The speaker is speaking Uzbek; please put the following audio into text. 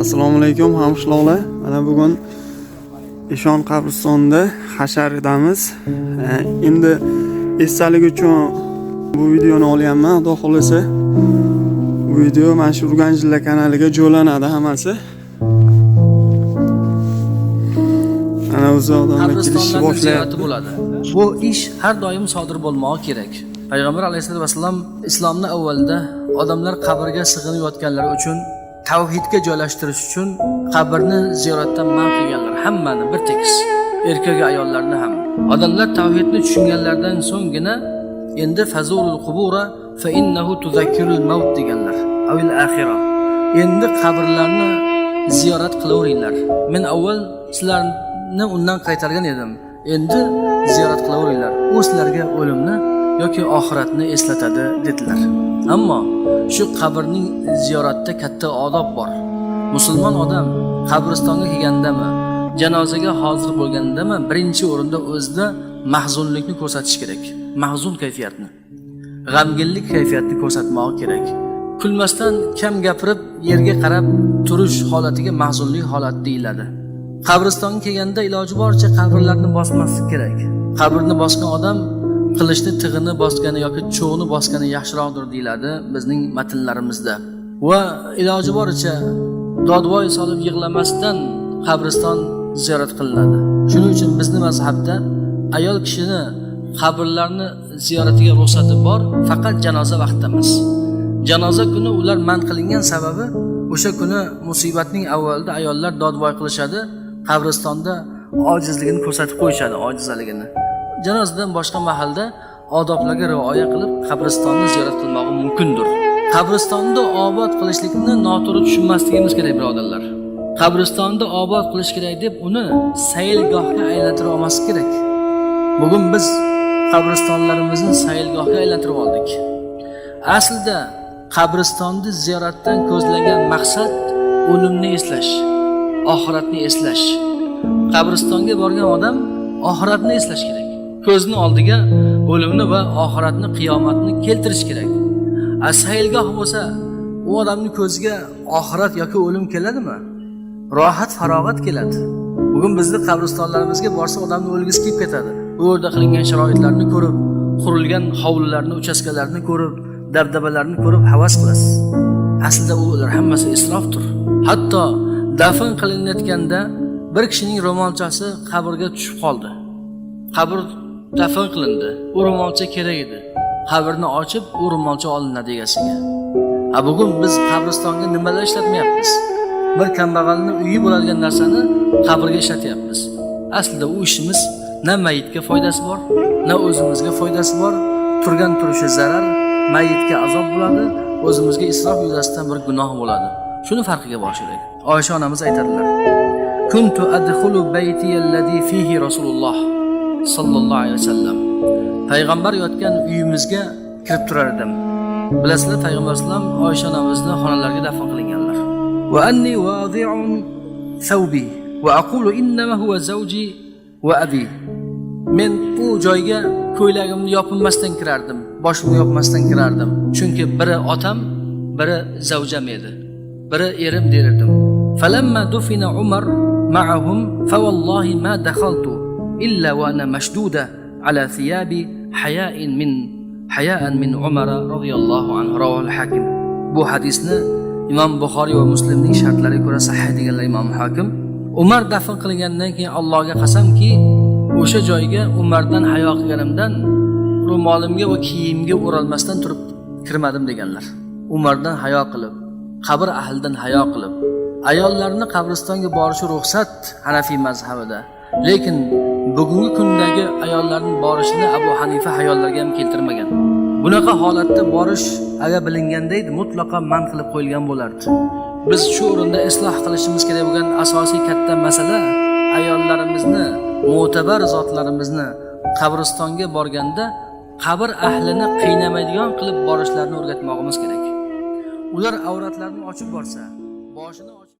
Assalomu alaykum hamqishloqlar. Mana bugun Eshon qabristonida hasharidamiz. Endi esdalik uchun bu videoni olyapman. Xudo xolasa bu video mana shu Urganchlilar kanaliga joylanadi hammasi. Ana uzoqdan kelishni Qabristonlarni ziyorati boshlayapti. bo'ladi. Bu ish har doim sodir bo'lmog'i kerak. Payg'ambar alayhissalatu vassalam islomni avvalida odamlar qabrga sig'inib yotganlari uchun tavhidga joylashtirish uchun qabrni ziyoratdan man qilganlar hammani bir tekis, erkak va ayollarni ham. Odamlar tavhidni tushunganlaridan so'nggina endi fazurul qubura fa innahu tuzakkirul maut deganlar. Avil axira. Endi qabrlarni ziyorat qilaveringlar. Men avval sizlarni undan qaytargan edim. Endi ziyorat qilaveringlar. U sizlarga o'limni yoki oxiratni eslatadi dedilar. Ammo shu qabrning ziyoratda katta odob bor. Musulmon odam qabristonga kelgandami, janozaga hozir bo'lgandami, birinchi o'rinda o'zida mahzunlikni ko'rsatish kerak. Mahzun kayfiyatni, g'amginlik kayfiyatini ko'rsatmoq kerak. Kulmasdan kam gapirib yerga qarab turish holatiga mahzunlik holati deyiladi. Qabristonga kelganda iloji boricha qabrlarni bosmaslik kerak. Qabrni bosgan odam qilichni tig'ini bosgani yoki cho'g'ni bosgani yaxshiroqdir deyiladi bizning matnlarimizda. Va iloji boricha dodvoy solib yig'lamasdan qabriston ziyorat qilinadi. Shuning uchun bizni mazhabda ayol kishini qabrlarni ziyoratiga ruxsati bor, faqat janoza vaqtida emas. Janoza kuni ular man qilingan sababi o'sha kuni musibatning avvalida ayollar dodvoy qilishadi, qabristonda ojizligini ko'rsatib qo'yishadi, ojizaligini. Janozadan boshqa mahalda odoblarga rioya qilib qabristonni ziyorat qilmog'i mumkindir. Qabristonni obod qilishlikni noto'g'ri tushunmasligimiz kerak, birodarlar. Qabristonni obod qilish kerak deb uni saylgohga aylantirib olmaslik kerak. Bugun biz qabristonlarimizni saylgohga aylantirib oldik. Aslida qabristonni ziyoratdan ko'zlangan maqsad o'limni eslash, oxiratni eslash. Qabristonga borgan odam oxiratni eslash kerak. Ko'zni oldiga o'limni va oxiratni, qiyomatni keltirish kerak. A saylgoh bo'lsa, u odamning ko'ziga oxirat yoki o'lim keladimi? Rohat, farog'at keladi. Bugun bizni qabristonlarimizga borsa odamni o'lgisi kelib ketadi. U yerda qilingan sharoitlarni ko'rib, qurilgan hovlilarni, uchastkalarni ko'rib, dabdabalarni ko'rib havas qilasiz. Aslida ular hammasi isrofdir. Hatto dafn qilinayotganda bir kishining ro'molchasi qabrga tushib qoldi. Qabr dafn qilindi. U ro'molcha kerak edi. Qabrni ochib, u ro'molcha olinadi egasiga. Ha, bugun biz qabristonga nimalar ishlatmayapmiz? Bir kambag'alni uyi bo'ladigan narsani qabrga ishlatyapmiz. Aslida u ishimiz na mayitga foydasi bor, na o'zimizga foydasi bor. Turgan turishi zarar, mayitga azob bo'ladi, o'zimizga isrof yuzasidan bir gunoh bo'ladi. Shuni farqiga borish kerak. Oysha onamiz aytadilar: "Kuntu adkhulu bayti allazi fihi Rasululloh sallallohu alayhi vasallam." Payg'ambar yotgan uyimizga kirib turar edim. Bilasizlar, payg'ambar alayhisalom Oysha onamizni xonalariga dafn qilinganlar. Va anni wadi'un thawbi va aqulu innama huwa zawji va abi. Men u joyga ko'ylagimni yopinmasdan kirardim, boshimni yopmasdan kirardim. Chunki biri otam, biri zavjam edi. Biri erim der edim. Falamma dufina Umar ma'ahum fa wallahi ma dakhaltu illa wa ana mashduda ala thiyabi haya'an min Umar radhiyallohu anhu, rawahu al-Hakim. Bu hadisni Imom Buxoriy va Muslimning shartlariga ko'ra sahih deganlar Imom Hakim. Umar dafn qilingandan keyin Allohga qasamki, o'sha joyga Umardan hayo qilganimdan ro'molimga va kiyimga o'ralmasdan turib kirmadim deganlar. Umardan hayo qilib, qabr ahlidan hayo qilib, ayollarni qabristonga borishi ruxsat Hanafiy mazhabida. Lekin bugungi kundagi ayollarning borishini Abu Hanifa hayollarga ham keltirmagan. Bunaqa holatda borish agar bilinganda edi, mutlaqo man qilib qo'yilgan bo'lardi. Biz shu o'rinda isloh qilishimiz kerak bo'lgan asosiy katta masala ayollarimizni, mo'tabar zotlarimizni qabristonga borganda qabr ahlini qiynamaydigan qilib borishlarini o'rgatmog'imiz kerak. Ular avratlarini ochib borsa, boshini